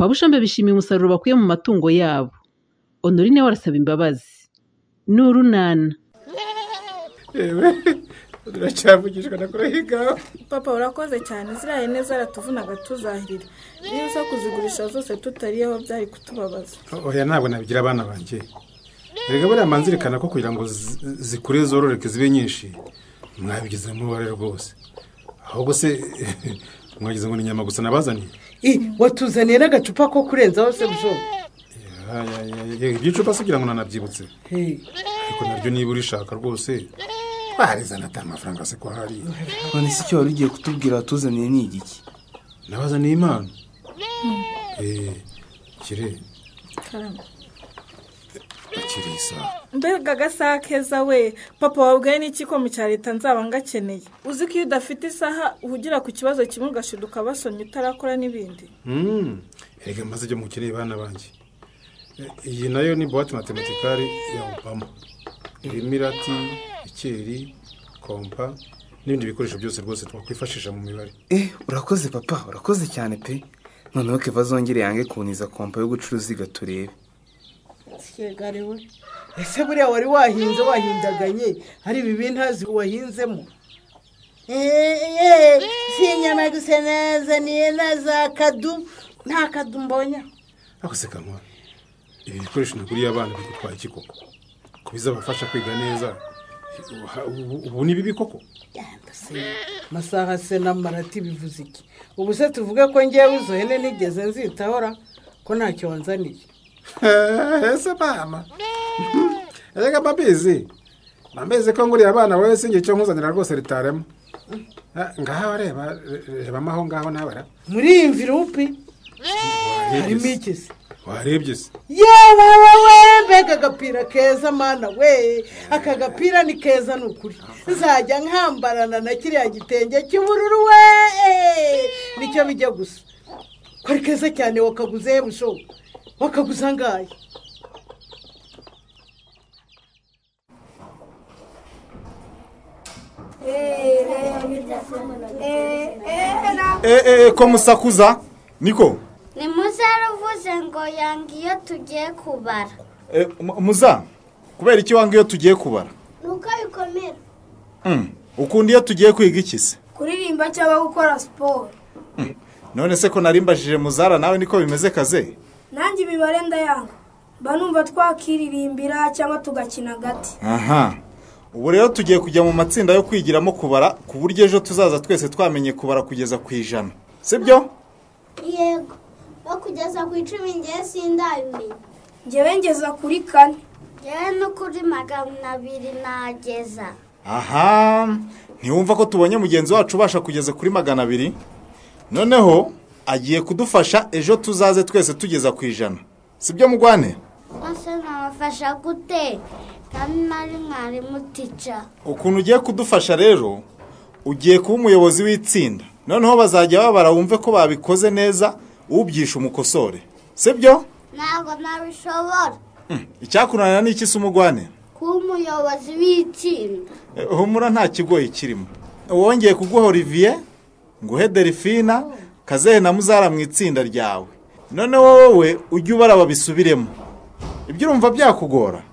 Kwa Bushombe bishimiye umusaruro bakuye mu matungo yabo. Honorine we arasaba imbabazi. Ni urunana. Yewe, turacyavugishwa na kurahiga. Papa urakoze cyane, ziriya hene zaratuvunaga tuzahirira. Iyo uza kuzigurisha zose tutariyeho byari kutubabaza. Oya, ntabwo nabigira abana banjye. Erega buriya manzirikana ko kugira ngo zikure zororeke zibe nyinshi, mwabigizemo uruhare rwose. Ahubwo se mwagize ngo ni inyama gusa nabazaniye? Watuzaniye n'agacupa ko kurenzaho se Busho? Iby'icupa se ugira ngo nanabyibutse. Ariko naryo niba urishaka rwose twarizana ata mafaranga se ko hari. None se icyo wari ugiye kutubwira watuzaniye ni igiki? Nabazaniye impano. Kire. Kire isaha. Mbega agasaha keza we, papa wabwiye n'iki ko mu cya leta nzaba ngakeneye. Uzi ko iyo udafite isaha uhugira ku kibazo kimwe ugashiduka basomye utarakora n'ibindi. Erega maze ibyo mukeneye bana banjye. Iyi nayo ni boîte mathématicale ya Obama. Irimo irati, ikeri, kompa n'ibindi bikoresho byose rwose twakwifashisha mu mibare. Urakoze papa, urakoze cyane pe. Noneho Keva azongere yange kuboniza kompa yo gucuruza igaturebe. We. Ese buriya wari wahinze wahindaganye hari ibi bintazi wahinzemo? Si inyama gusa nazaniye na za kadu, nta kadu mbonya. Ako se kanwa, ibi bikoresho naguriye abana bigutwaye iki koko? Ko bizabafasha kwiga neza, ubu ni bibi koko? Masaha se n'amarati bivuze iki? Ubu se tuvuge ko ngewe izo hene nigeze nzitahora ko ntacyo wanzaniye? Ese mama, erega mbabizi ko nguriye abana wowe sinjye icyo nkuzanira rwose ritaremo. Ngaho reba, rebamo aho ngaho nabara. Muri iyi mvirupi harimo iki se? Warebye se? Yewe we, mbega agapira keza mana we, aka gapira ni keza ni ukuri. Nzajya nkambarana na kiriya gitenge cy'ubururu we, nicyo bijya gusa. Ko ari keza cyane wakaguze Busho? Wakaguza angahe? Ko musakuza niko? Ni muzaruvuze ngo yanga iyo tugiye kubara. Muza, kubera iki wanga iyo tugiye kubara? Nuko bikomera. Ukunda iyo tugiye kwiga iki se? Kuririmba cyangwa gukora siporo. None se ko narimbajije Muzara nawe niko bimeze kaze? Nanjye imibare ndayanga. Mba numva twakiririmbira cyangwa tugakina gati. Aha. Ubu rero tugiye kujya mu matsinda yo kwigiramo kubara ku buryo ejo tuzaza twese twamenye kubara kugeza ku 100. Sibyo? Yego. No kugeza ku 10 ngiye sindabimenya. Njyewe ngeza kuri 4. Njyewe no kuri 200 nageza. Aha, ntiwumva ko tubonye mugenzi wacu ubasha kugeza kuri 200? Noneho agiye kudufasha ejo tuzaze twese tugeza ku 100. Sibyo mugwane? Ase nabafasha gute? Kandi nari mwarimu tica. Ukuntu ugiye kudufasha rero, ugiye kuba umuyobozi w'itsinda. Noneho bazajya babara wumve ko babikoze neza, ubyisha umukosore. Sibyo? Ntabwo nabishobora. Icyakunanira ni iki se umugwane? Kuba umuyobozi w'itsinda. Humura nta kigoyi kirimo. Wongeye kuguha Olivier, nguhe Delphina, Kazehe na Muzara mu itsinda ryawe. Noneho wowe ujye ubara babisubiremo. Ibyo urumva byakugora?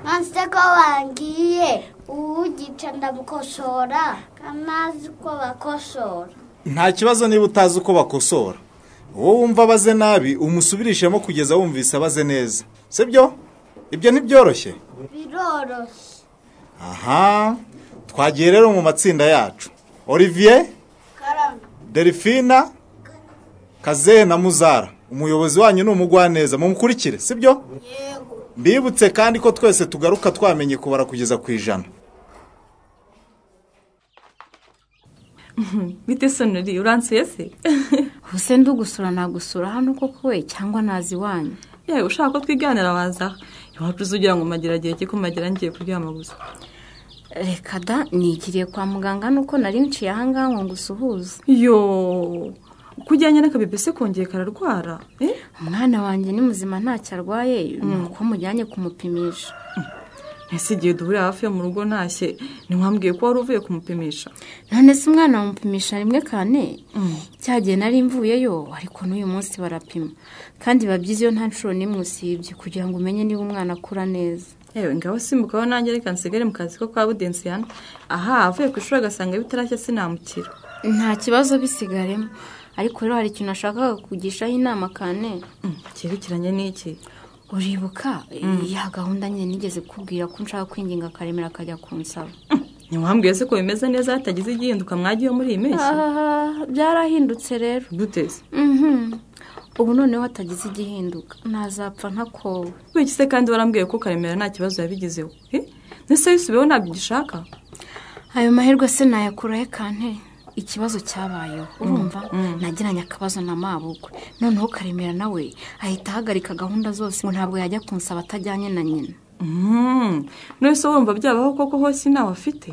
Nonse ko wangiye uwugica ndamukosora, kanazi uko bakosora. Nta kibazo niba utazi uko bakosora. Wowe wumva abaze nabi umusubirishemo kugeza wumvise abaze neza. Sibyo? Ibyo ntibyoroshye? Biroroshye. Aha, twagiye rero mu matsinda yacu. Olivier, Karame, Delphina, Kazehe na Muzara. Umuyobozi wanyu ni umugwaneza, mumukurikire, sibyo? Yego. Mbibutse kandi ko twese tugaruka twamenye kubara kugeza ku 100. Bite sonori uransuye se? Ubuse ndugusura nagusura hano koko we cyangwa nazi wanyu? Yewe ushaka ko twiganira waza. Iwacu uzugira ngo mageragiye kiko magera ngiye kuryama gusa. Reka da nigiriye kwa muganga nuko nari nciye ahangaha ngo ngusuhuze. Yo, kujyanye n'akabebe se kongeye kararwara? Umwana wanjye ni muzima ntacyo arwaye, nuko mujyanye kumupimisha. Ese igihe duhurira hafi yo mu rugo ntashye ntiwambwiye ko wari uvuye kumupimisha? None se umwana bamupimisha rimwe kane? Cyagiye nari mvuyeyo, ariko n'uyu munsi barapima. Kandi biba byiza iyo nta nshuro n'imwe usibye kugira ngo umenye niba umwana akura neza. Yewe ngaho simbukaho nanjye reka nsigare mu kazi ko kwa Budensiyana. Aha avuye ku ishuri agasanga bitarashya sinamukira. Nta kibazo bisigaremo. Ariko rero hari ikintu nashakaga kukugishaho inama kane. Cyerekeranye n'iki? Uribuka ya gahunda nyine nigeze kukubwira ko nshaka kwinginga Karemera akajya kunsaba. Ntiwambwiye se ko bimeze neza hatagize igihinduka mwagiye muri iyi mpeshyi? Byarahindutse rero. Gute se? Ubu noneho hatagize igihinduka ntazapfa ntakowe. Wiki se kandi warambwiye ko Karemera nta kibazo yabigizeho? Nese yisubiyeho ntabyo ugishaka? Ayo mahirwe se nayakurahe kante? Ikibazo cyabayeho urumva nagiranye akabazo na mabukwe, noneho Karemera nawe ahita ahagarika gahunda zose ngo ntabwo yajya kunsaba atajyanye na nyina. None se wumva byabaho koko hose nawe afite?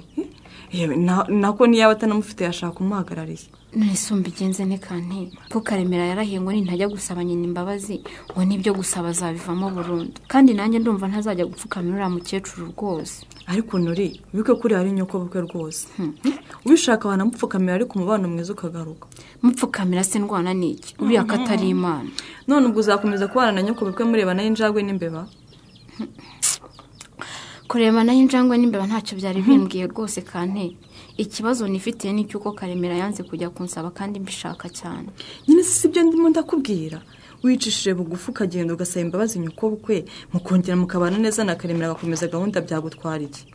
Yewe nako niyaba atanamufite yashaka umuhagarariye. None se mbigenze nte kante? Ko Karemera yarahiye ngo nintajya gusaba nyina imbabazi ngo nibyo gusaba azabivamo burundu, kandi nanjye ndumva ntazajya gupfukamira uriya mukecuru rwose. Ariko nuri ubike kuri hari nyoko bukwe rwose. Ubishaka wanamupfukamira ariko umubano mwiza ukagaruka. Mupfukamira se ndwana niki? Uriya katari Imana. None ubwo uzakomeza kubana na nyoko bukwe murebana y'injangwe n'imbeba? Kurebana y'injangwe n'imbeba ntacyo byari bimbwiye rwose kante. Ikibazo nifitiye ni cyuko Karemera yanze kujya kunsaba kandi mbishaka cyane. Nyine si ibyo ndimo ndakubwira. Wicishije bugufi ukagenda ugasaba imbabazi nyoko bukwe mukongera mukabana neza na Karemera agakomeza gahunda byagutwara iki?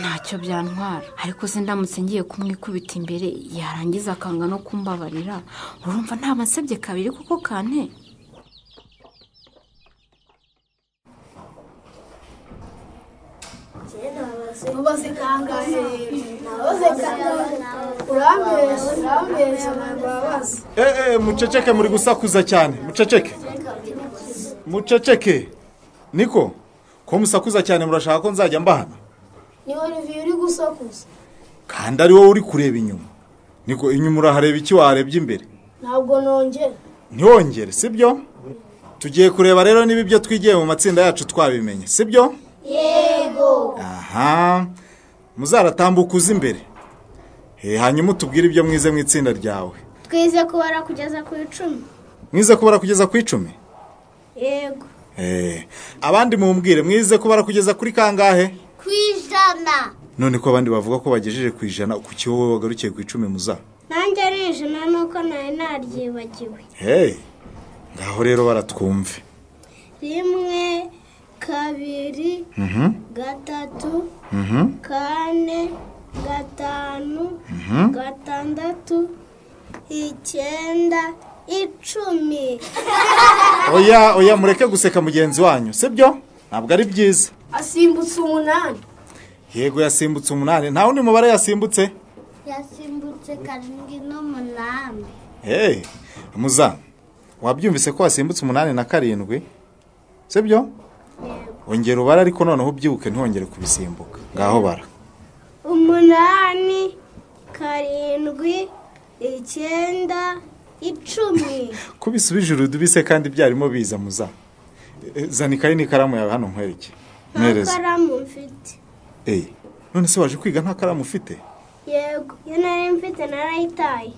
Ntacyo byantwara, ariko se ndamutse ngiye kumwikubita imbere yarangiza akanga no kumbabarira, urumva ntaba nsebye kabiri kuko kante. Ubaze kangahe? Ubaze kangahe? Urambeshya ntababaza. Muceceke muri gusakuza cyane. Muceceke. Muceceke. Niko ko musakuza cyane murashaka ko nzajya mbahana? Ni Olivier uri gusakuza. Kandi ari wowe uri kureba inyuma. Niko inyuma urahareba iki warebye imbere? Ntabwo nongera. Ntiwongere, sibyo? Tugiye kureba rero niba ibyo twigiye mu matsinda yacu twabimenye, sibyo? Yego. Aha. Muzaratambuka uza imbere. Hanyuma utubwire ibyo mwize mu itsinda ryawe. Twize kubara kugeza ku 10. Mwize kubara kugeza ku 10? Yego. Abandi mumbwire mwize kubara kugeza kuri kangahe? Ku 100. None ko abandi bavuga ko bagejeje ku 100 kuki wowe wagarukiye ku 10 muza? Nanjye ari 100 nuko nari naryibagiwe. Ngaho rero baratwumve. 1 2 3 4 5 6 9 10. Oya mureke guseka mugenzi wanyu, sibyo? Ntabwo ari byiza. Asimbutse 8. Yego yasimbutse 8. Nta wundi mubare yasimbutse? Yasimbutse 7 n'8. Muza, wabyumvise ko wasimbutse 8 na 7? Sibyo? Ongera ubara ariko noneho ubyibuke ntongere kubisimbuka. Ngaho bara. 8 7 9 10. Kubisubije urudubise kandi byarimo biza muza. Zana ikayi n'ikaramu yawe hano nkwereke. Mpereza. Nta karamu mfite. None se waje kwiga nta karamu ufite? Yego, iyo nari mfite narayitaye.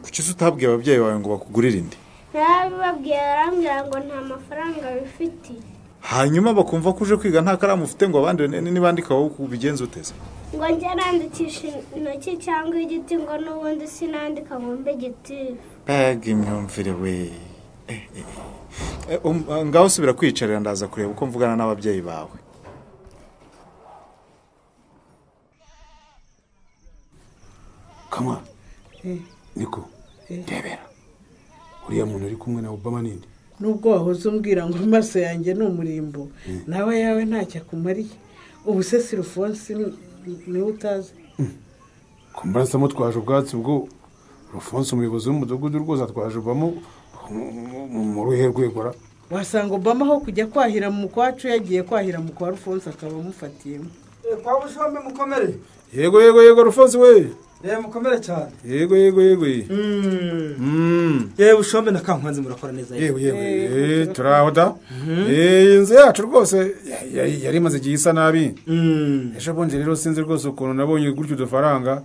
Kuki utabwiye ababyeyi bawe ngo bakugurire indi? Narabibabwiye barambwira ngo nta mafaranga bifite. Hanyuma bakumva ko uje kwiga nta karamu ufite ngo abandi nibandika wowe ubigenza uteze? Ngo njye nandikisha intoki cyangwa igiti ngo n'ubundi sinandika ngo mbe gitifu. Mbega imyumvire we. Ngaho subira kwiyicarira ndaza kureba uko mvugana n'ababyeyi bawe. Kama niko ndebera uriya muntu uri kumwe na Obama ninde? Nubwo wahoze umbwira ngo amaso yanjye ni umurimbo, nawe yawe ntacyo akumariye. Ubu se Sirufonsi niwe utazi? Kumbarasa mutwaje ubwatsi bwo Rufonsi umuyobozi w'umudugudu rwose atwaje Obama mu ruhe rwegora. Wasanga Obama aho kujya kwahira mu kwacu yagiye kwahira mu kwa Rufonsi akaba amufatiyemo. Kwa Bushombe mukomere. Yego yego yego Rufonsi we. Yewe mukomere cyane. Yego yego yego. Yewe Bushombe na Kankwanzi murakora neza. Yewe yewe turaho da. Inzu yacu rwose yari imaze igihe isa nabi. Ejo bundi rero sinzi rwose ukuntu nabonye gutyo udufaranga.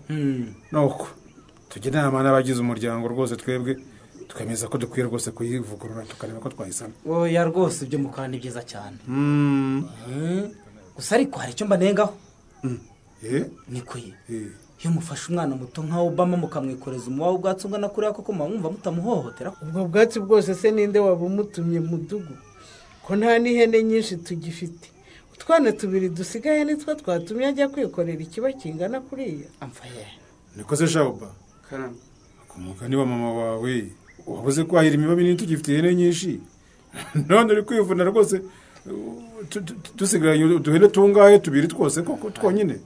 Nuko tujya inama n'abagize umuryango rwose twebwe twemeza ko dukwiye rwose kuyivugurura tukareba ko twayisana. Oya rwose ibyo mukora ni byiza cyane. Gusa ariko hari icyo mbanengaho. Niko ye. Iyo mufashe umwana muto nka Obama mukamwikoreza umuwa w'ubwatsi ungana kuriya koko mwumva mutamuhohotera. Ubwo bwatsi bwose se ninde wabumutumye mudugu ko nta n'ihene nyinshi tugifite? Utwana tubiri dusigaye nitwo twatumye ajya kwikorera ikiba kingana kuriya. Amfaye. Niko se Shaoba. Karame. Kumugani wa mama wawe wabuze kwahira imiba minini tugifite ihene nyinshi. None uri kwivuna rwose dusigaranye uduhene tungahe tubiri twose koko twonyine.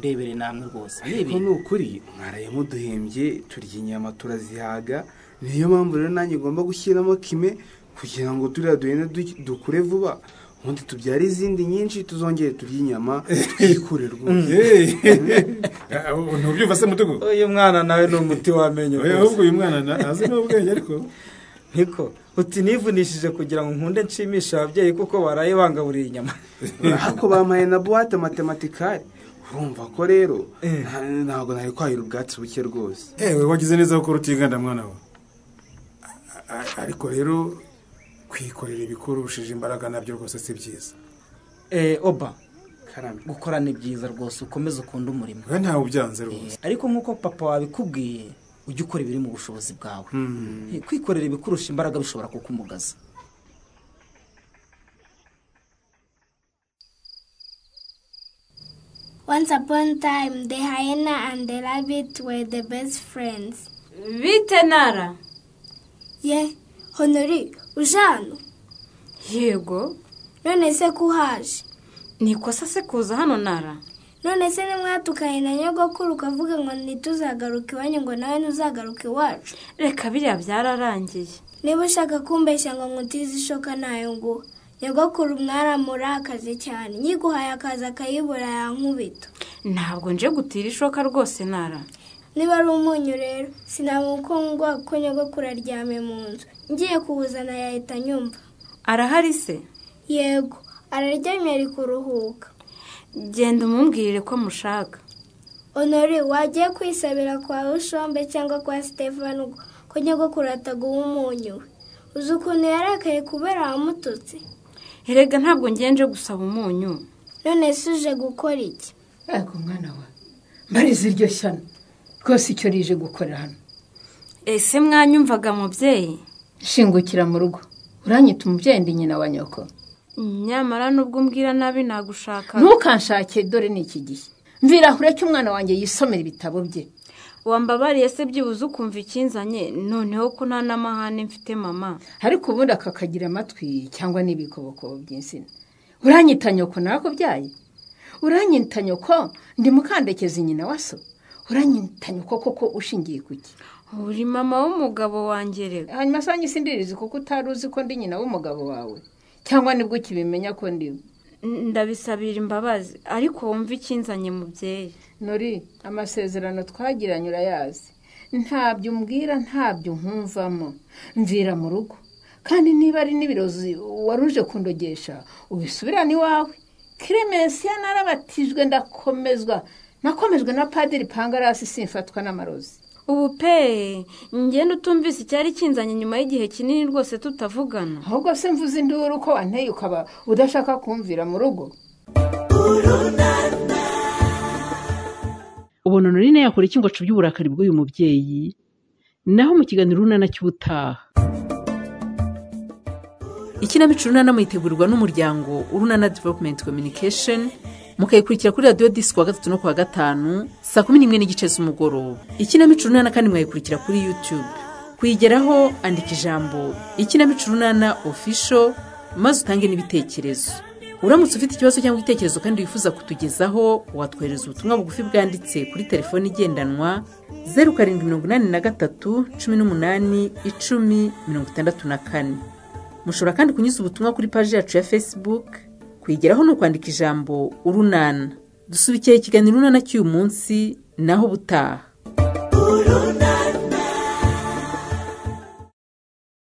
Ndebere namwe rwose. Ariko ni ukuri mwaraye muduhembye turya inyama turazihaga, niyo mpamvu rero nanjye ngomba gushyiramo kime kugira ngo turiya duhene dukure vuba, ubundi tubyare izindi nyinshi tuzongere turye inyama twikure rwose. Ntubyumva se mudugu? Uyu mwana nawe ni umuti w'amenyo rwose. Ahubwo uyu mwana azi n'ubwenge ariko. Niko uti nivunishije kugira ngo nkunde nshimishe ababyeyi kuko baraye bangaburiye inyama. Ariko bampaye na boîte matematikale. Urumva ko rero ntabwo nari kwahira ubwatsi buke rwose. Ewe wagize neza gukora utiganda mwana we. Ariko rero kwikorera ibikurushije imbaraga nabyo rwose si byiza. Oba Karame. Gukora ni byiza rwose ukomeze ukunde umurimo. We ntawe ubyanze rwose. Ariko nkuko papa wabikubwiye ujye ukora ibiri mu bushobozi bwawe. Kwikorera ibikurusha imbaraga bishobora kukumugaza. Once upon a time, the hyena and the rabbit were the best friends. Bite Nara? Ye, Honori, uje hano? Yego. None se ko uhaje? Ni ikosa se kuza hano Nara? None se nimwatukanye na nyogokuru ukavuga ngo ntituzagaruke iwanyu ngo nawe ntuzagaruke iwacu? Reka biriya byararangiye. Niba ushaka kumbeshya ngo nkutize ishoka nayo nguha. Nyogokuru mwaramurakaze cyane, nyiguhaye akaza akayibura yankubita. Ntabwo nje gutira ishoka rwose Nara. Niba ari umunyu rero sinamukungwa kuko nyogokuru aryamye mu nzu, ngiye kuwuzana yahita anyumva. Arahari se? Yego, araryamye ari kuruhuka. Genda umumbwirire ko mushaka. Honori, wagiye kwisabira kwa Bushombe cyangwa kwa Stefano ko nyogokuru ataguha umunyu we? Uzi ukuntu yarakaye kubera wamututse? Erega ntabwo ngenje gusaba umunyu. None se uje gukora iki? Yego mwana wa, mbariza iryo shyano rwose icyo rije gukora hano. Ese mwanyumvaga mubyeyi? Shingukira mu rugo, uranyita umubyeyi ndi nyina wa nyoko. Nyamara nubwo umbwira nabi nagushaka. Ntukanshake dore ni iki gihe. Mvira ureke umwana wanjye yisomera ibitabo bye. Wambabariye se byibuze ukumva ikinzanye, noneho ko nta n'amahane mfite mama. Ariko ubundi akakagira amatwi cyangwa n'ibikoboko by'insina. Uranyita nyoko narakubyaye? Uranyita nyoko ndi mukandekezi nyina wa so? Uranyita nyoko koko ushingiye kuki? Uri mama w'umugabo wanjye rero. Hanyuma se nyisindirize kuko utari uzi ko ndi nyina w'umugabo wawe, cyangwa nibwo ukibimenya ko ndi. Ndabisabira imbabazi ariko wumva ikinzanye mubyeyi. Nori, amasezerano twagiranye urayazi. Ntabyo umbwira ntabyo nkumvamo. Mvira mu rugo. Kandi niba ari n'ibirozi waruje kundogesha ubisubirane iwawe. Clemensia narabatijwe ndakomezwa. Nakomejwe na Padiri Pangarasi simfatwa n'amarozi. Ubu pe ngende utumvise icyari kinzanye nyuma y'igihe kinini rwose tutavugana. Ahubwo se mvuze induru ko wanteye ukaba udashaka kumvira mu rugo. Ubona Honorine yakora iki ngo acubye uburakari bw'uyu mubyeyi? Naho mu kiganiro Urunana cy'ubutaha. Ikinamico Urunana muyitegurirwa n'umuryango Urunana Development Communication, mukayikurikira kuri radiyo disi kuwa gatatu no kuwa gatanu saa 11:30 z'umugoroba. Ikinamico Urunana kandi mwayikurikira kuri YouTube. Kuyigeraho andika ijambo Ikinamico Urunana official maze utange n'ibitekerezo. Uramutse ufite ikibazo cyangwa igitekerezo kandi wifuza kutugezaho, watwohereza ubutumwa bugufi bwanditse kuri telefoni igendanwa 0783 18 10 64. Mushobora kandi kunyuza ubutumwa kuri paji yacu ya Facebook. Kuyigeraho ni ukwandika ijambo Urunana. Dusubikira ikiganiro Urunana cy'uyu munsi, naho ubutaha. Urunana.